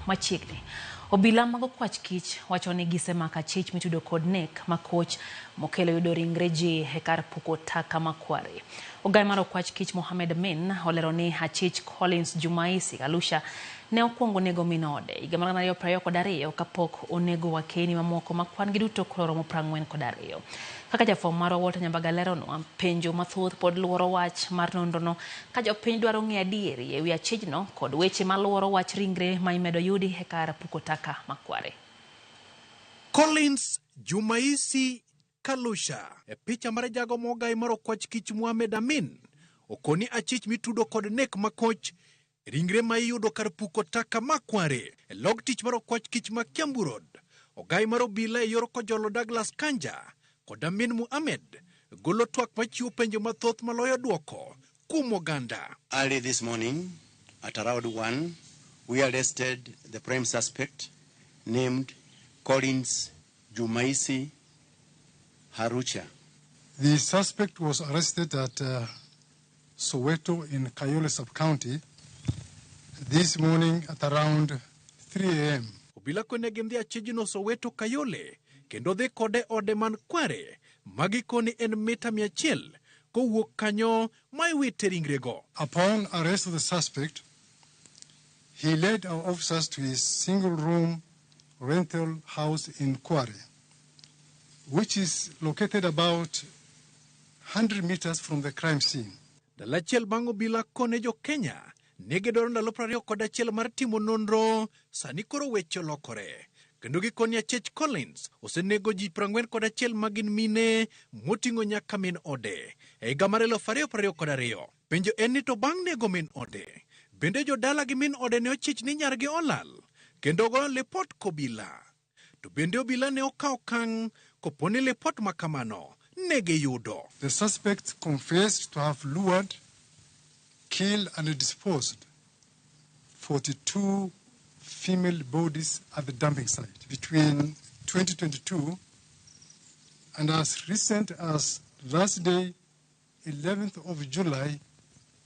machiegni. Obila mag okwach kich wacho ni gisemako achich mitudo kod nek makoch mokelo yudo ringre ji e kar puko taka ma Kware. Ogai mar okwach kich Mohamed Amin olero ni achich Collins Jumaisi Alusha ne okwongo nego min ode higa mar 2022 kapok onego wakeni mamoko ma kwan gi duto koro romo 42. Kaka jafwambo marwa Walter Nyambaga leronwa, penjo mathoth pod luoro wach mar nonrono ka jopiny dwaro ng'eyo adieri ewi achijno kod weche maluoro wach ringre ma imedo yudi e kar puko taka ma Kware. Collins Jumaisi Kalusha e picha mar jago mogai mar okwach kich Mohamed Amin okoni achich mitudo kod nek makoch ringre ma iyudo kar puko taka ma Kware e log tich mar okwach kich ma Kiambu Road. Ogai mar obila e yor Kojolo Douglas Kanja kod Amin Mohamed golo twak machiwo penjo mathoth maloyo duoko kuom oganda. Early this morning, at around 1, we arrested the prime suspect named Collins Jumaisi Harucha. The suspect was arrested at Soweto in Kayole sub-county this morning at around 3 a.m. Obila kone gin dhi achijno Soweto Kayole kendo dhi kode ode man Kware ma gikoni en mita 100 kowuok kanyo ma iwite ringrego. Upon arrest of the suspect, he led our officers to his single room rental house in Kware, which is located about 100 meters from the crime scene. Ndalo achiel bang' obila kone jo Kenya ne gidwaro ndalo 21 mar timo nonro, sani koro weche olokore. Kendo gikoni achich Collins osenego ji 41 ma gin mine moting'o nyaka min ode e higa mar 2022. Penjo en ni to bang' nego min ode, bende jodala gi min ode ne ochich ni nyargi olal kendo goyo lipot kobila. To bende obila ne okawo okang' kopo ni lipot ma kamano ne giyudo. The suspect confessed to have lured, killed, and disposed 42 female bodies at the dumping site between 2022 and as recent as last day, 11th of July,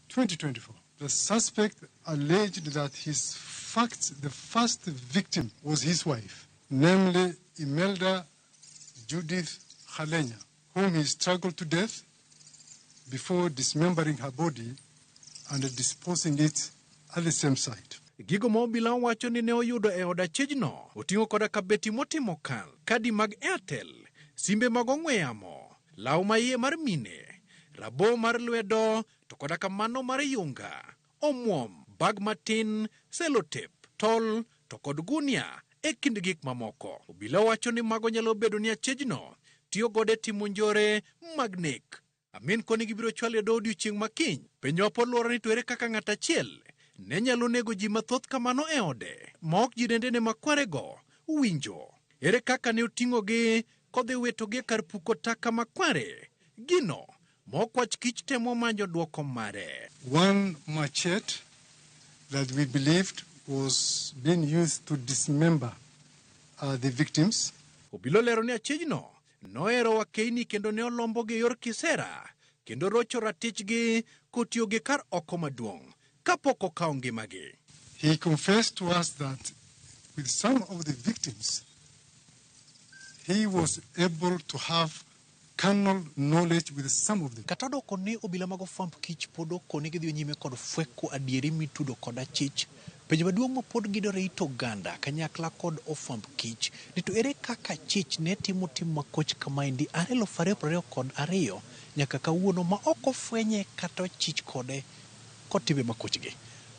2024. The suspect alleged that his fact, the first victim was his wife, namely Imelda Judith Halenya, whom he strangled to death before dismembering her body and disposing it at the same site. Gigo ma obila wacho ni ne oyudo e od achijno oting'o koda kabeti motimo kal, kadi mag Airtel, simbe mag ong'we yamo, law ma iye mar mine, rabo mar lwedo to koda kamano mar yunga, omuom, bag matin, sellotape, tol to kod gunia e kind gik mamoko. Obila wacho ni mago nyalo bedo ni achijno tiyo godo e timo njore mag nek. Amin koni gibiro chwalo e doho odiochieng' ma kiny. Penjo pod luoro ni to ere kaka ng'at achiel ne nyalo nego ji mathoth kamano e ode ma ok jirendene ma kwarego winjo. Ere kaka ne oting'ogi kodhi witogi e kar puko taka ma Kware? Gino ma okwach kich temo manyo duoko mare. One machete that we believed was being used to dismember the victims. Obila olero ni achijno nohero wakeini kendo ne olombogi e yor kisera kendo rocho ratichgi kotiyo gi kar oko maduong' kapok okawo ngimagi. He confessed to us that with some of the victims, he was able to have carnal knowledge with some of them. Kata odoko ni obila mag ofwamb kich pod okoni gidhi nyime kod fweko adieri mitudo kod achich. Penjo maduong' ma pod gidore it oganda kanyakla kod ofwamb kich ni to ere kaka achich ne timo tim makoch kamaendi are 2022 nyaka kawuono ma ok ofwenye kata ochich kode kod timbe makochgi.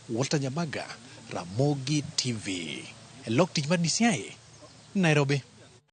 Walter Nyamaga, Ramogi TV. E lok tich mar DCI, Nairobi.